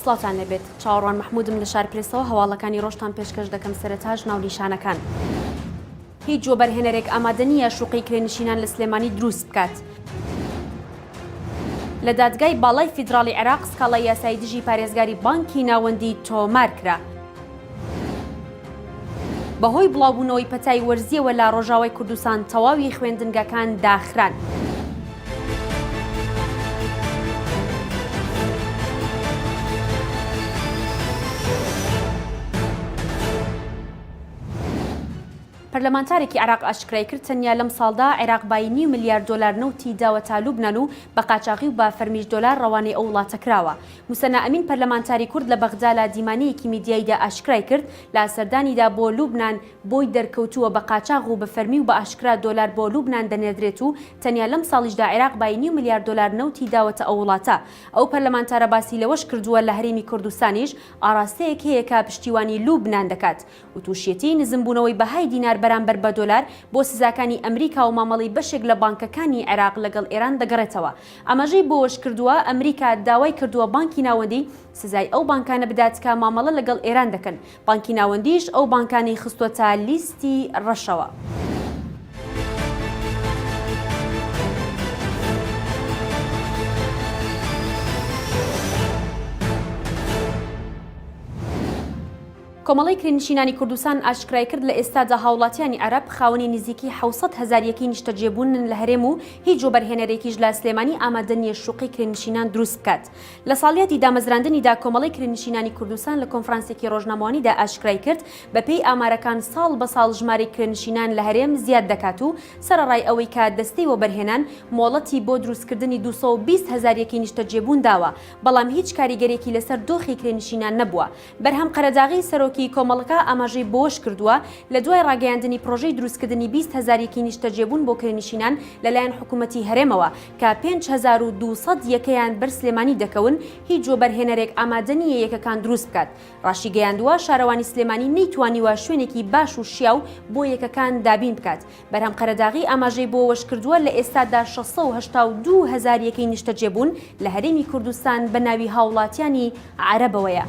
سڵاوتان لێبێت چاوەڕوان مەحمودم لە شار پرێسەوە هەواڵەکانی ڕۆژتان پێشکەش دەکەم سەرەتاش ناونیشانەکان. هیچ وەبەرهێنەرێک ئامادە نییە شوقەی کرێنشینان لە سلێمانی دروست بکات. لە دادگای باڵای فیدراڵی عێراق سکاڵای یاسایی دژی پارێزگاری بانکی ناوەندی تۆمار کرا. بەهۆی بڵاوبوونەوەی پەتای وەرزییەوە لە ڕۆژاوای کوردستان تەواوی خوێندنگەکان داخران. پەرلەمانتارێکی عێراق ئاشکرایکرد، تەنیا لەمساڵدا عێراق بایی نیو ملیار دۆلار نەوتی داوەتە لوبنان و بە قاچاغی و بە فەرمیش دۆلار ڕەوانەی ئەو وڵاتە کراوە. موسەنا ئەمین پەرلەمانتاری کورد لە بەغدا لە دیمانەیەکی میدیاییدا ئاشکرایکرد، لە سەردانیدا بۆ لوبنان بۆی دەرکەوتووە بە قاچاغ و بە فەرمی و بە ئاشکرا دۆلار بۆ لوبنان دەنێردرێت و تەنیا لەمساڵیشدا عێراق بایی نیو ملیار دۆلار نەوتی داوەتە ئەو وڵاتە. ئەو پەرلەمانتارە باسی لەوەش کردووە، لە هەرێمی کوردستانیش ئاڕاستەیەک هەیە کە پشتیوانی لوبنان دەکات. وتوشیەتی، نزمبوونەوەی بەهای دینار بەرامبەر بە دۆلار بۆ سزاکانی ئەمریکا و مامەڵەی بەشێک لە بانکەکانی عێراق لەگەڵ ئێران دەگەڕێتەوە. ئاماژەی بەوەشکردووە، ئەمریکا داوای کردووە بانکی ناوەندی سزای ئەو بانکانە بدات کە مامەڵە لەگەڵ ئێران دەکەن، بانکی ناوەندیش ئەو بانکانەی خستووەتە لیستی ڕەشەوە. کۆمەڵەی کرێنشینانی کوردستان ئاشکرایکرد، لە ئێستادا هاوڵاتیانی عەرەب خاوەنی نزیکی 700 هەزار یەکەی نیشتەجێبوونن لە هەرێم و هیچ وەبەرهێنەرێکیش لە سلێمانی ئامادە نییە شوقەی کرێنشینان دروست بکات. لە ساڵیادی دامەزراندنیدا کۆمەڵەی کرێنشینانی کوردستان لە کۆنفرانسێکی ڕۆژنامەوانیدا ئاشکرایکرد، بەپێی ئامارەکان ساڵ بە ساڵ ژمارەی کرێنشینان لە هەرێم زیاد دەکات و سەرەڕای ئەوەی کە دەستەی وەبەرهێنان مۆڵەتی بۆ دروستکردنی 220 هەزار یەکەی نیشتەجێبوون داوە، بەڵام هیچ کاریگەریەکی لەسەر دۆخی کرێنشینان نەبووە. بەرهەم قەرەداغی سەرۆکی کۆمەڵەکە ئاماژەی بەوەشکردووە، لە دوای ڕاگەیاندنی پڕۆژەی دروستکردنی 20 هەزار یەکەی نیشتەجێبوون بۆ کرێنشینان لەلایەن حکومەتی هەرێمەوە کە 5200 یەکەیان بەر سلێمانی دەکەون، هیچ وەبەرهێنەرێک ئامادە نییە یەکەکان دروست بکات. ڕاشیگەیاندووە، شارەوانی سلێمانی نەیتوانیوە شوێنێکی باش و شیاو بۆ یەکەکان دابین بکات. بەرهەم قەرەداغی ئاماژەی بۆوەشکردووە، لە ئێستادا 682 هەزار یەکەی نیشتەجێبوون لە هەرێمی کوردستان بە ناوی هاوڵاتیانی عەرەبەوەیە.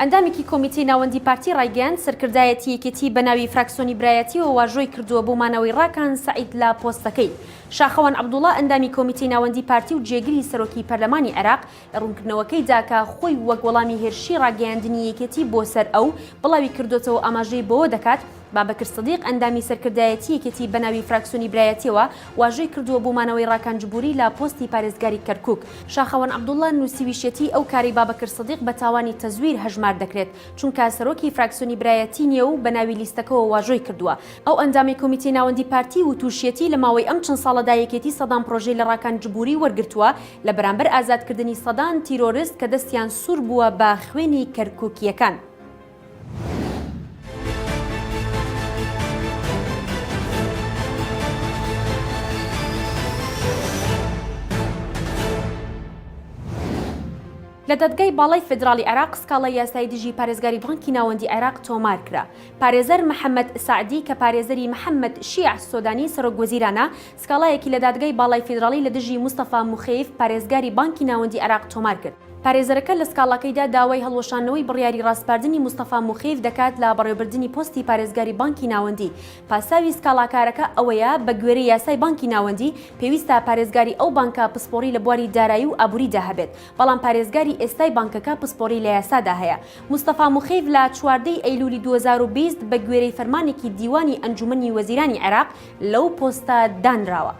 ئەندامێکی کۆمیتەی ناوەندی پارتی ڕایگەیاند، سەرکردایەتی یەکێتی بە ناوی فراکسۆنی برایەتیەوە واژۆی کردووە بۆ مانەوەی ڕاکان سەعید لە پۆستەکەی. شاخەوان عەبدوڵا ئەندامی کۆمیتەی ناوەندی پارتی و جێگری سەرۆکی پەرلەمانی عێراق لە ڕوونکردنەوەکەیدا کە خۆی وەک وەڵامی هێرشی ڕاگەیاندنی یەکێتی بۆ سەر ئەو بڵاوی کردۆتەوە ئاماژەی بەوە دەکات بابەکر سدیق ئەندامی سەرکردایەتی یەکێتی بەناوی فراکسیۆنی برایەتیەوە واژۆی کردووە بۆ مانەوەی ڕاکان جبوری لە پۆستی پارێزگاری کەرکوک. شاخەوان عەبدوڵا نووسیویشیەتی ئەو کارەی بابەکر سدیق بە تاوانی تەزویر هەژمار دەکرێت چونکە سەرۆکی فراکسیۆنی برایەتی نیە و بەناوی لیستەکەوە واژۆی کردووە. ئەو ئەندامەی کۆمیتەی ناوەندی پارتی وتوشیەتی لە ماوەی ئەم چەند ساڵەدا یەکێتی سەدان پرۆژەی لە ڕاکان جبوری وەرگرتووە لە بەرامبەر ئازادکردنی سەدان تیرۆرست کە دەستیان سور بووە بە خوێنی کەرکوکییەکان. لە دادگای باڵای فیدراڵی عێراق سکاڵای یاسایی دژی پارێزگاری بانکی ناوەندی عێراق تۆمارکرا. پارێزەر محەمەد سەعدی کە پارێزەری محەمەد شیاع سۆدانی سەرۆک وەزیرانە، سکاڵایەکی لە دادگای باڵای فیدراڵی لە دژی مستەفا موخەیف پارێزگاری بانکی ناوەندی عێراق تۆمار کرد. پارێزەرەکە لە سکاڵاکەیدا داوای هەڵوەشاندنەوەی بڕیاری ڕاسپاردنی مستەفا موخەیف دەکات لە بەڕێوەبردنی پۆستی پارێزگاری بانکی ناوەندی. پاساوی سکاڵاکارەکە ئەوەیە بە گوێرەی یاسای بانکی ناوەندی پێویستە پارێزگاری ئەو بانکە پسپۆڕی لە بواری دارایی و ئابووریدا هەبێت، بەڵام پارێزگاری ئێستای بانکەکە پسپۆڕی لە یاسادا هەیە. مستەفا موخەیف لە 14 ی ئەیلولی 2020 بە گوێرەی فەرمانێکی دیوانی ئەنجومەنی وەزیرانی عێراق لەو پۆستە دانراوە.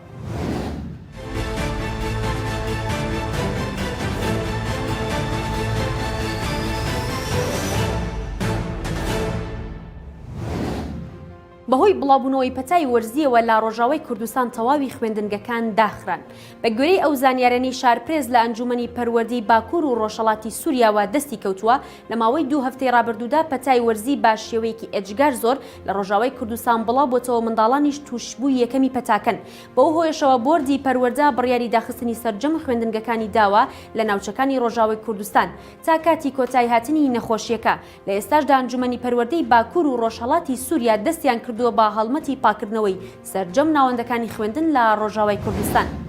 بەهۆی بڵاوبوونەوەی پەتای وەرزییەوە لە ڕۆژاوای کوردستان تەواوی خوێندنگەکان داخران. بە گوێرەی ئەو زانیارانەی شارپرێس لە ئەنجوومەنی پەروەردەی باکوور و ڕۆژهەڵاتی سووریاوە دەستی کەوتووە، لە ماوەی دوو هەفتەی ڕابردوودا پەتای وەرزی بە شێوەیەکی ئێجگار زۆر لە ڕۆژاوای کوردستان بڵاوبۆتەوە منداڵانیش تووشبووی یەکەمی پەتاکەن. بەو هۆیەشەوە بۆردی پەروەردە بڕیاری داخستنی سەرجەم خوێندنگەکانی داوە لە ناوچەکانی ڕۆژاوای کوردستان تا کاتی کۆتاییهاتنی نەخۆشییەکە. لە ئێستاشدا ئەنجومەنی پەروەردەی باکوور و ڕۆژهەڵاتی سووریا دەستیان کردووە بە هەڵمەتی پاککردنەوەی سەرجەم ناوەندەکانی خوێندن لە ڕۆژاوای کوردستان.